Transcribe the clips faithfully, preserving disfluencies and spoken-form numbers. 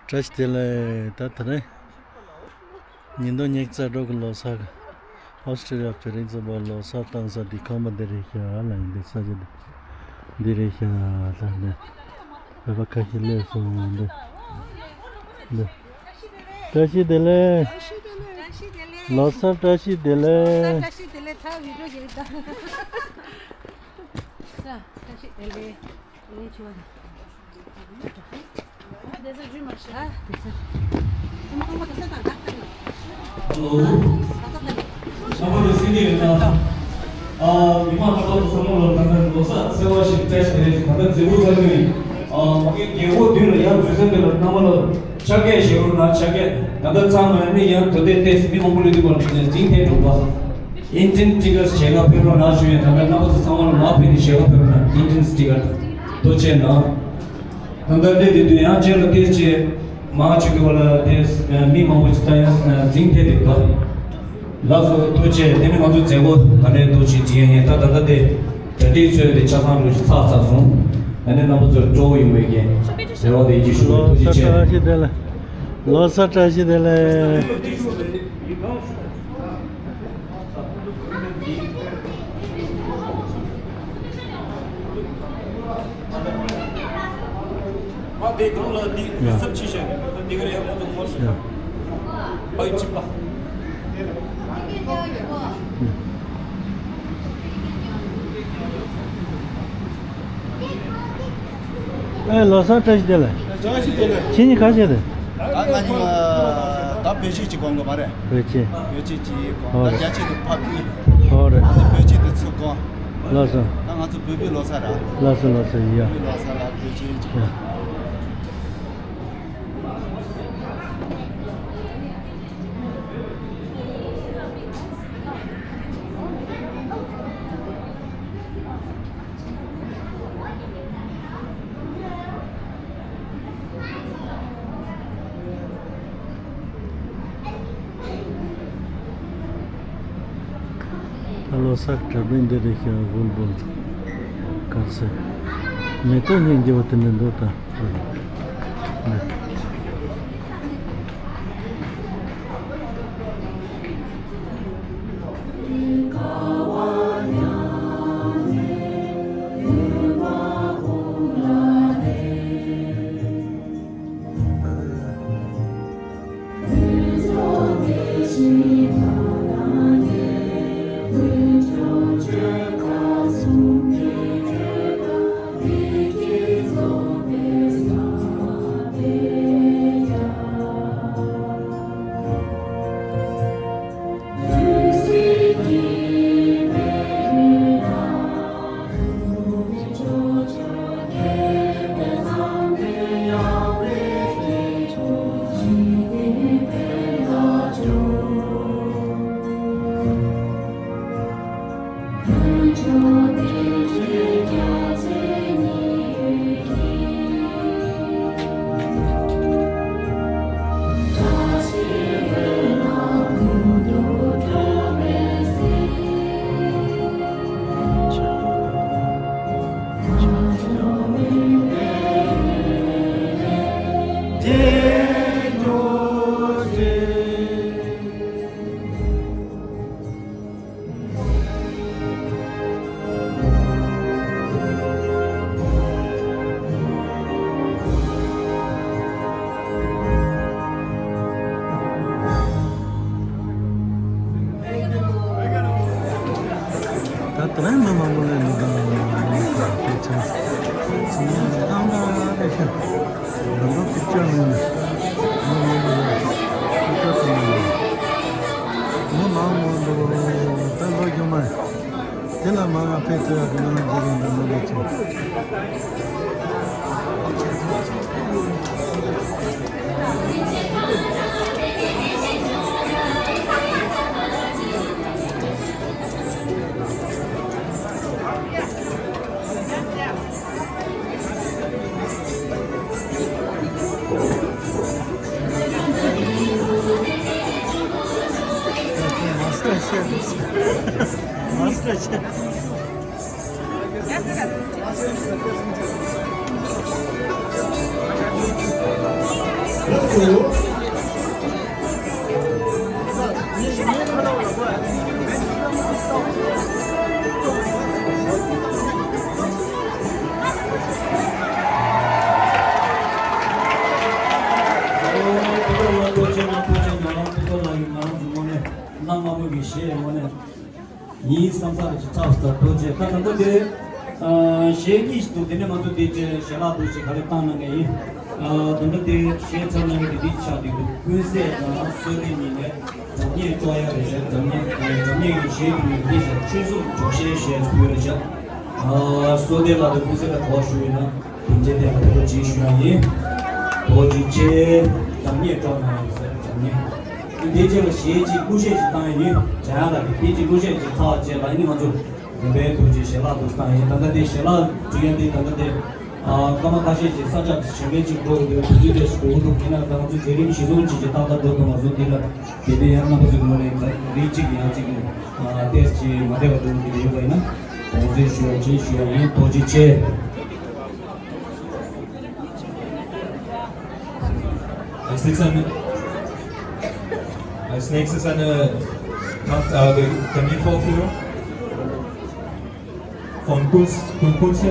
བཀྲ་ཤིས་བདེ་ལེགས། ད་དེ་རིང་ཉིས་སྟོང་ཉི་ཤུ་རྩ་དྲུག་གི་ལོ་གསར། ཨོ་སི་ཀྲི་ལི་ཡ་བོད་རིགས་ཚོགས་པ་ལོ་གསར་གཏོང་ས་འདི་ཁང་པ་འདི་རེད་ཤག་ལ་ཡིན། འདི་ས་ཆ་འདི་འདི་རེད་ཤག་ལ་ནས་བོད་པ་ཁ་ཤས་སླེབས་སོང་། འདི་འདི་བཀྲ་ཤིས་བདེ་ལེགས། ལོ་གསར་བཀྲ་ཤིས་བདེ་ལེགས། བཀྲ་ཤིས་བདེ་ལེགས། ད་བི་ཌི་ཡོ་གི་རིགས་དང་། བཀྲ་ཤིས་བདེ་ལེགས། ཕྱག་འཁྱེར་ཞིག་རེད། ད་ལྟ་མཛད་སྒོ་ཚར་དུས། ཨ། ཕ་གི་རྒྱལ་སྒོ་མདུན་ལ་ཡར་འཛུལ་ས་འདི་ལ་རྣམ་པ་ལ་ཕྱག་འཁྱེར་བཞེས་རོགས་གནང་། ཕྱག་འཁྱེར། ད་ལྟ་ཚང་མ་ནི་ཡང་དུ་དེ་ཏེས་མི་མང་པོ་སླེབས་དུས་པར་འཛིང་ཐེངས་དྲུག་པ། Indian stickers ཞལ་ཁ་ཕུལ་རོགས་གནང་ཞུ་ཡིན། ད་ལྟ་རྣམ་པ་ཚོ་ཚང་མ་ལ་མར་ཕུལ་ནས་ཞལ་ཁ་ཕུལ་རོགས་གནང་། Indian sticker། ཐུགས་རྗེ་གནང་། ད་ལྟ་སླེབས་དུས་དུས་ཡང་ཅན་ལ་ཏེས་ཅེས་མང་ཆེ་གི་བ་ལ་ཏེས་མི་མང་པོ་ཅིག་ད་ཡང་འཛིང་ཐེངས་དྲུག་པ། ལགས་སོ། ཐུགས་རྗེ་ཆེ། དེ་ནི་ང་ཚོ་མཛད་སྒོ་ད་ལྟའི་ཐུགས་རྗེ་ཆེ་ཡིན། ད་ད་ལྟ་དེ་གྲ་སྒྲིག་ཚོས་དེ་ཆ་ཚང་འགྲོ་ཞིག་ཚགས་ཚགས་སོང་། ཨ་ནི་རྣམ་པ་ཚོར་སྤྲོ་བོ་ཡོང་བའི་རྒྱན་རེ་བ་དེ་ཡིད་ཀྱི་ཞུ་བའི་ཐུགས་རྗེ་ཆེ། ལོ་གསར་བཀྲ་ཤིས་བདེ་ལེགས། ལོ་གསར་བཀྲ་ཤིས་བདེ་ལེགས། ཨ་དེ་གང་ལ་འདི་ཡ། སབ་ཆི་བྱ་གི་འདུག་ད་དེ་ག་རེ་ཡང་ང་ཚོ་ངོ་ཤེས། ཡ། ཨ་ཡི་གཅིག་པ། ཨེ། ལོ་གསར་བཀྲ་ཤིས་བདེ་ལེགས། བཀྲ་ཤིས་བདེ་ལེགས། ཁྱེད་གཉིས་ག་བྱས་ཏེ། ད་ང་གཉིས་ད་བོད་ཆས་ཅིག་གོན་གི་མ་རེད། བོད་ཆས། བོད་ཆས་ཅིག་གོན། ད་རྒྱ་ཆས་དེ་ཕབ་སྐུལ། ཨོ་རེད། ང་ཚོ་བོད་ཆས་དེ་ཚུར་གོན། ལགས་སོ། ད་ང་ཚོ་བོད་པའི་ལོ་གསར་ར། ལགས་སོ་ལགས་སོ། ཡ། བོད་པའི་ལོ་གསར་ལ་བོད་ཆས་ཅིག་ཡ། ད་ལོ་གསར་གྲ་སྒྲིག་འདི་རེད་ཤག་འབུལ་འབུལ། དཀར་ཟས། མེ་ཏོག་སྙིང་རྗེ་བ་དེ་འདྲ་འདུག་ད། ད་དེ་རིང་མི་མང་པོ་སླེབས་འདུག་ད། ཕལ་ཆེར་ཚང་མ་ཨང་ག་རེ་ཤག་ང་ཚོ་པིག་ཅར་ནང་ནས་མི་མང་པོ་ཡོད། པིག་ཅར་ཚང་མ་ཡོད། མི་མང་མང་འདུག་ད་ལོ་རྒྱུན་མ་དེ་ལ་མ་ང་ཕེབས་ཐུབ་ཡག་གི་ང་ལ་མཛད་རིང་དང་མི་ལོ་ཆེ། གནའ་སྔ་མོ་གི་གཞས་ཡོང་ནས། ཡིན་བསམ་ས་རེ་ཅིག་ཚབ་སྟེ་ཐུགས་རྗེ་ཆེ། ད་ད་ལྟ་དེ་གཞས་གཉིས་ཤིག་འདུག་དེ་ནས་ང་ཚོ་དེ་ཅིག་ཞལ་ལག་འདུག་ཅིག་ག་རེ་བཏང་གནང་ངེས་ཡིན། ད་ལྟ་དེ་གཞས་ཚར་གནང་མཁན་དེ་འདི་ཆགས་བསྡད་འདུག་ཀུན་གསལ་དང་བསོད་བདེ་གཉིས་ནས་སྒྲ་སྙན་དཀྲོག་ཡག་རེད་ཤག་སྒྲ་སྙན་སྒྲ་སྙན་གྱི་གཞས་དེ་ནས་འདི་ཞག་ཆོས་གསུམ་འགྲོ་གཞས་གཞས་ཕུལ་རེད་ཤག་བསོད་བདེ་ལགས་དང་ཀུན་གསལ་ལགས་གོ་ཞུ་ཡིན་ན། དེ་འདྲའི་ཐད་ལ་ཐུགས་རྗེ་ཆེ་ཞུ་ཡ་ཡིན། ཐུགས་རྗེ་ཆེ། སྒྲ་སྙན་དཀྲོག་གནང་ཡིན་ཟེར་སྒྲ་སྙན། དེ་རྗེས་ལ་གཞས་གཅིག་གླུ་གཞས་ཤིག་བཏང་ཡ་ཡིན། བྱ་ཡ་ལ་དེ་གཅིག་གླུ་གཞས་གཅིག་ཚར་བ་རྗེས་ལ་ཡིན་ང་ཚོ་རིམ་པས་ཐུགས་རྗེ་ཞལ་ལག་འདུག་བཏང་ཡ་ཡིན། ད་ལྟ་དེ་ཞལ་ལག་འབྲི་ཡ་དེ་ད་ལྟ་དེ་སྐར་མ་ཁ་ཤས་ཤིག་ས་ཆ་གཞན་པའི་ཅིག་འགྲོ་དགོས་དུས་དུས་ཚོད་དེ་ཞིག་འགྲོ་གི་འདུག་ཡིན་ན་ད་ང་ཚོ་མཛད་རིམ་གཞི་བཟུང་བྱེད་ཀྱི་ཏག་ཏག་འགྲོ་ཐུབ་མ་སོང་། དེ་ལ་དེ་དེ་ཡང་རྣམ་པ་ཚོའི་ངོས་ནས་རིགས་གཅིག་ཡང་གཅིག་ཏོག་ཙམ་མ་བདེ་བ་འདུག་དེ་ཡོད་པ་ཡིན་ན་དགོངས་སེལ་ཞུ་ཡ་ཅིག་ཞུ་ཡ་ཡིན། ཐུགས་རྗེ་ཆེ། Als nächstes eine, als nächstes eine, äh, Terminvorführung von Kunst, von Kunst.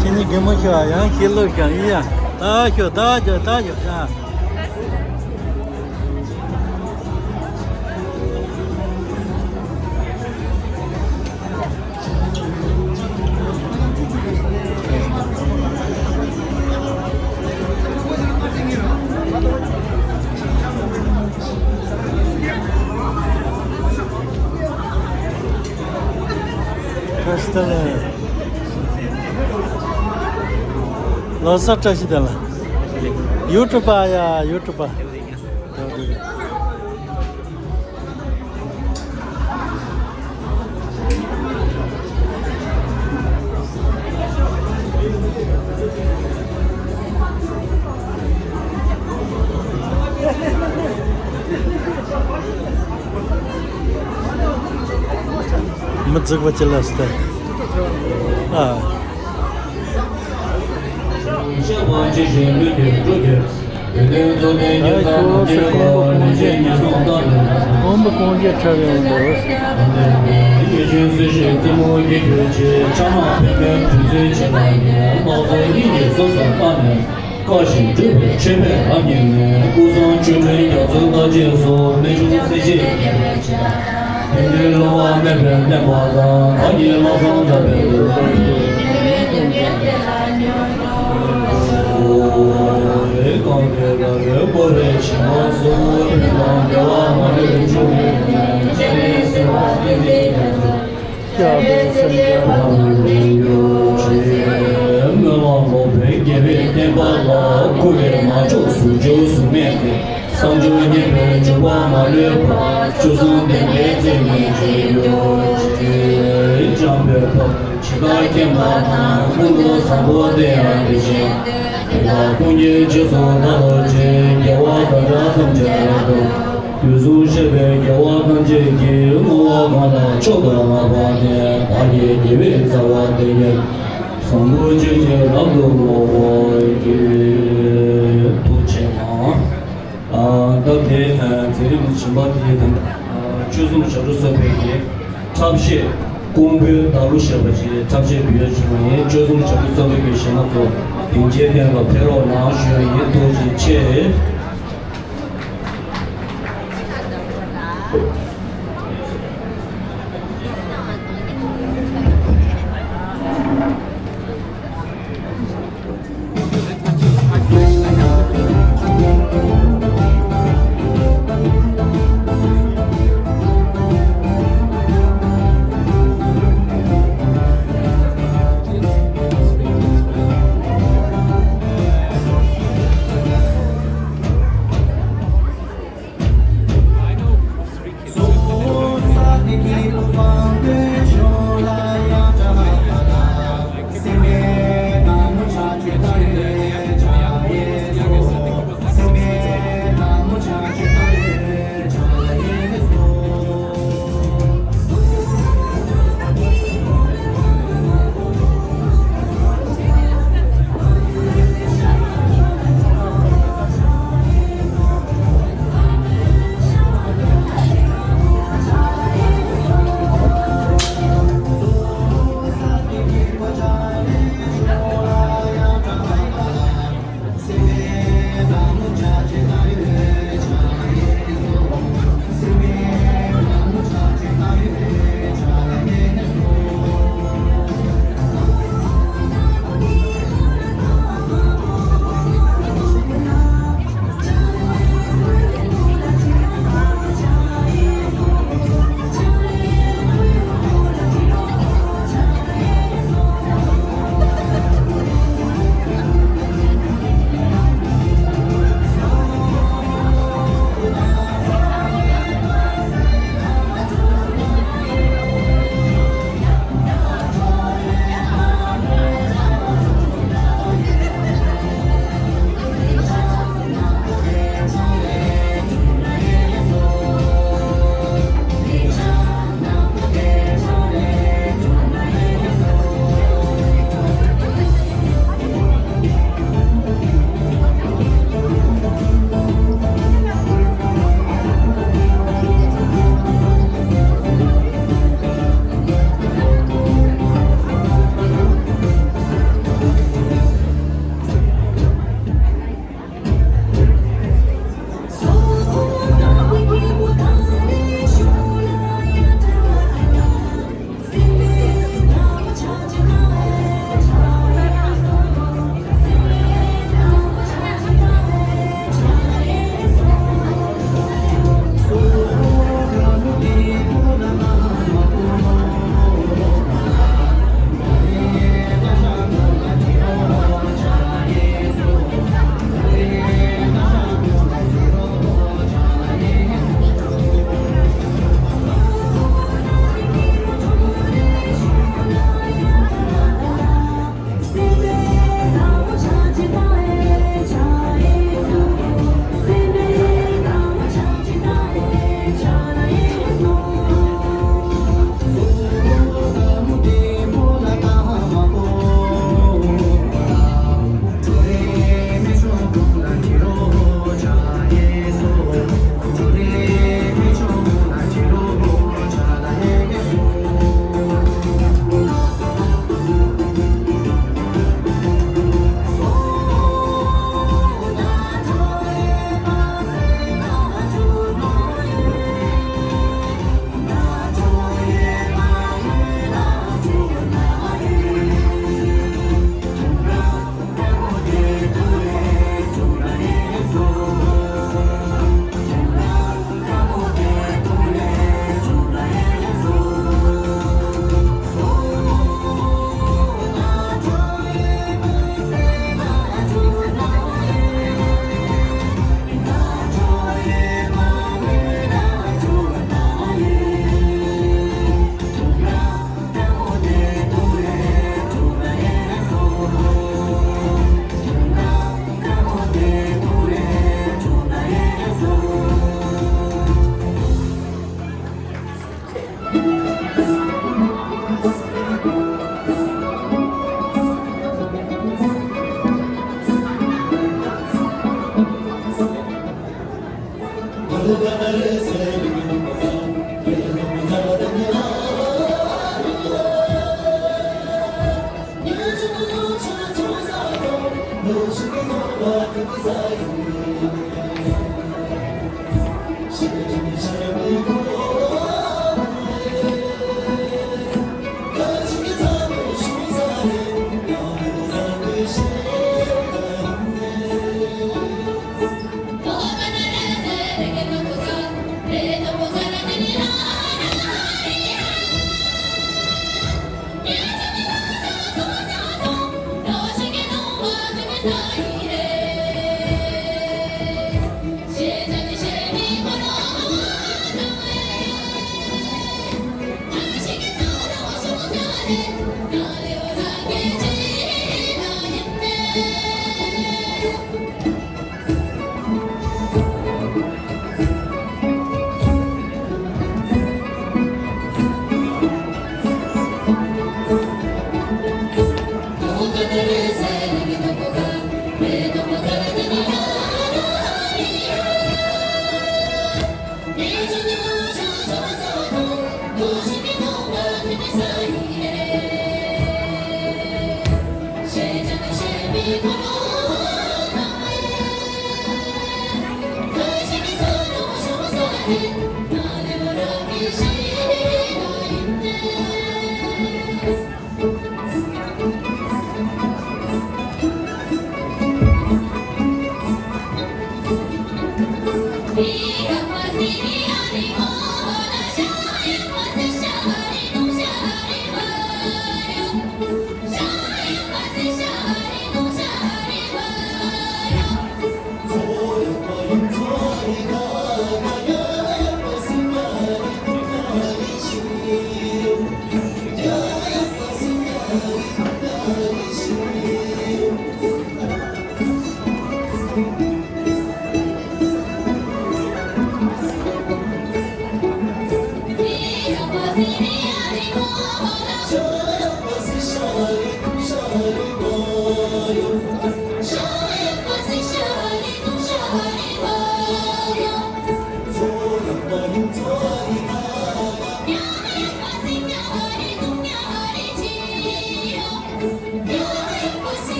ཁྱེད་གཉིས་གད་མོ་ཤོར་བ་ཡང་ཤེས་ལོས་ཀྱང་ཡིན་ཡ། ད་ཤོ་ད་ཇོ་ད་ཇོ་ད། བཀྲ་ཤིས་བདེ་ལེགས། ལོ་གསར་བཀྲ་ཤིས་བདེ་ལེགས། ཡུ་ཊུབ་པ་ཡ་ཡུ་ཊུབ་པ། མི་རྫིག་པ་ཅི་ལ་སྟེ། ཨ། ཨ་ཤོ་སི་ཀོང་པོ་ཀོང་ཇེ། ཀོང་པོ་ཀོང་ཇེ་འཁྲབ་ཡོང་འདུག་བཀའ་བཞིན་སྒྲུབ་པའི་ཆོས་འཕེལ་ལམ་ཉེར་ལྔའི། སྐུ་གསུང་ཆོ་འཕྲུལ་རྒྱ་མཚོའི་རྟགས་ཅན་སོགས། རྨད་བྱུང་སྲིད་ཞིའི་རྒྱལ་བའི་བྱིན་རླབས། དེང་འདིར་སློབ་པ་མེད་པར་བསྟན་པ་དང་། བདག་གིས་ལམ་བཟང་བཀྲ་བའི་ལུགས་ལ་བརྩོན། གང་གིས་བདག་ལུས་བསྐོར་བའི་ཕྱིར་མ་སོགས། ཕན་དང་བདེ་བ་མ་ལུས་འབྱུང་བའི་ཕྱིར། སྐྱབས་སེམས་ཀྱི་ལམ་རིམ་གྱུར་ཅིག་སྨོན་ལམ་ལོག་པའི་དགེ་བའི་བསྟན་པ་ལ། འཁོར་བའི་མ་ཆོག་ཟུག་རྒྱུ་གཟུགས་མེད་དེ། བསམ་བརྗོད་ཉེས་པའི་འཇུག་པ་མ་ལུས་པ། བཅུ་གསུམ་ལྡན་པའི་བརྩེ་ཉིད་ཅིག་གྱུར་ཅིག་བྱམས་པའི་བབས་ཇི་ལྟར་མཁྱེན་པ་དང་། ཀུན་ཏུ་བཟང་པོ་དེ་ཡང་དེ་བཞིན་ཏེ། དེ་དག་ཀུན་གྱི་རྗེས་སུ་བདག་སློབ་ཅིང་། དགེ་བ་དམ་བཅའ་ཐམས་ཅད་རབ་ཏུ། དུས་གསུམ་གཤེགས་པའི་རྒྱལ་བ་ཐམས་ཅད་ཀྱིས། བསྔོ་བ་གང་དག་མཆོག་ཏུ་བསྔགས་པ་དེས། བདག་གི་དགེ་བའི་རྩ་བ་དེ་ཉིད་བཟང་པོ་སྤྱོད་ཕྱིར་རབ་ཏུ་བསྔོ་བར་བགྱི། ཐུགས་རྗེ་གནང་། ཨ། སྐབས་དེའི་མཛད་རིམ་གཞན་པ་དེ་དང་། ཨ། སྤྱོད་གསུམ་བྱ་གྲུབ་གསོལ་བའི་གི་འཁྲབ་གཞས་ཀོང་པོའི་བདག་བློ་ཞེས་པ་ཅིག་འཁྲབ་གཞས་འབུལ་ཡ་བྱུང་བ་ཡིན། སྤྱོད་གསུམ་བྱ་གྲུབ་གསོལ་བའི་གི་གཞས་མ་གཏོགས་སྡིངས་ཆའི་སྟེང་ལ་ཕེབས་རོགས་གནང་ཞུ་ཡ་ཡིན། ཐུགས་རྗེ་ཆེ།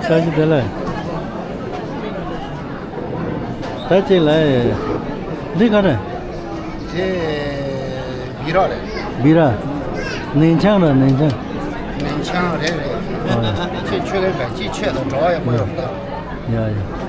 ས་ཞིག་དེ་ལ། ད་ཅིག་ལ། འདི་ག་རེ། དེ་སྦི་རག་རེད། སྦི་རག་ནན་ཆང་ར་ནན་ཆང་། ནན་ཆང་རེད་རེད། ཨ། ཁྱེད་ཆོས་རེད་པས། ཅིག་ཆོས་དང་འབྲེལ་བ་ཡོད་པ་ཡོད་པ། ཡ་ཡ།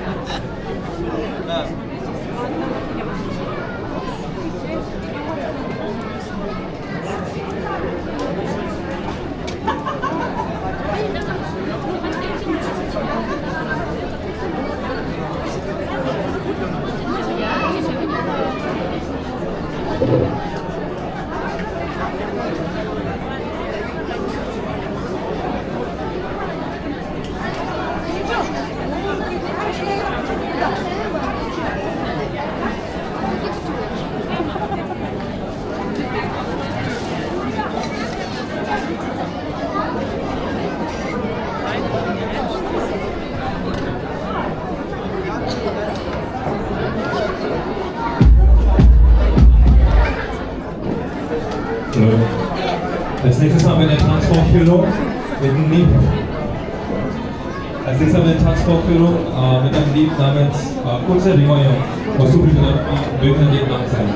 Hello. As next is Madam Transform Hero, Madam Lee. As next is Madam Transform Hero, uh, Madam Lee, Madam, uh, Coach Ringoyo, or Super Madam, uh, Madam Lee, Madam Sam.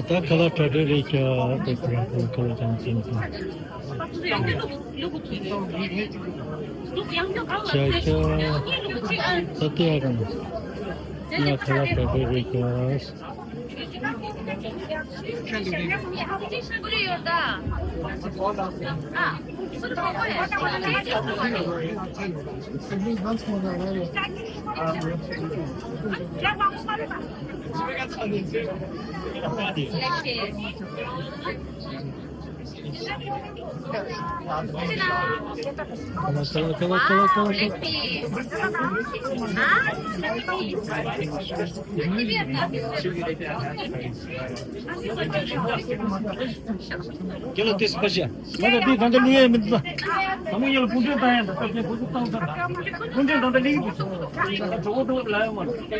ད་ཁ་ལག་གྲ་སྒྲིག་རེད་ཀྱ། ད་ཁ་ལག་ཁ་ལག་ཁ་ལག་ཅང་ཅང་ཅང་། ཅ་ཅ། ད་ལྟ་ཡ་གང་། ཡ་ཁ་ལག་གྲ་སྒྲིག་རེད་ཀྱ། ཁྱེད་ལ་དེ་ས་ཆ་ལུས་ཡས་མི་འདུག་ད་མོ་ཡར་ལ་སྐུ་མགྲོན་བཏང་ཡས་འདུག་ས་ཆ་དེ་ཚོ་བཏང་ས། སྐུ་མགྲོན་ད་ལྟ་ལིང་གི་གྲོགས་པོ་དང་ལ་ཡོང་བ་རེད། དེ་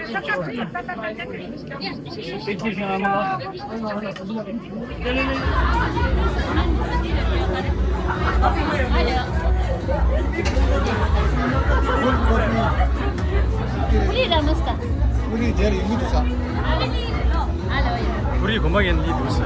ཅི་ཞིག་ཨ་མ་ལ། དེ་ལས་ལས། ཨུ་རི་ར་མ་སྟ། ཨུ་རི་དེར་ཡོང་གི་འདུག་ས། ཨ་ལོ་ཡ། ཨུ་རི་གོམ་པ་ཡན་ལི་འདུག་ས།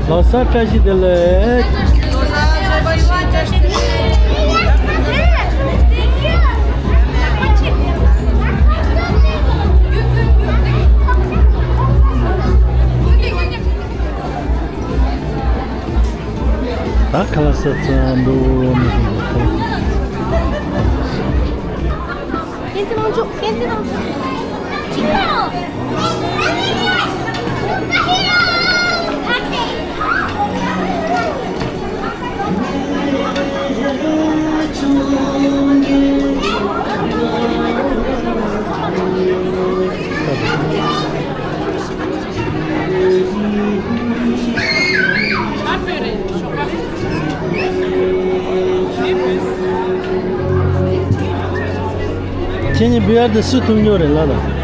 ལོ་གསར་བཀྲ་ཤིས་བདེ་ལེགས། ད་ཁ་ལག་ཟ་ཚར་འདུག་མི་ཤེས་འདུག་ཁ་ལག་ཟ། ཁྱེད་ཚོ་ལོངས་སྤྱོད། ཁྱེད་ཚོ་ལོངས་སྤྱོད། ཅི་ལོ། ཁྱེད་གཉིས་བི་ཨར་དེ་སུ་ཐུག་མྱོང་རེད་ལ་ལ།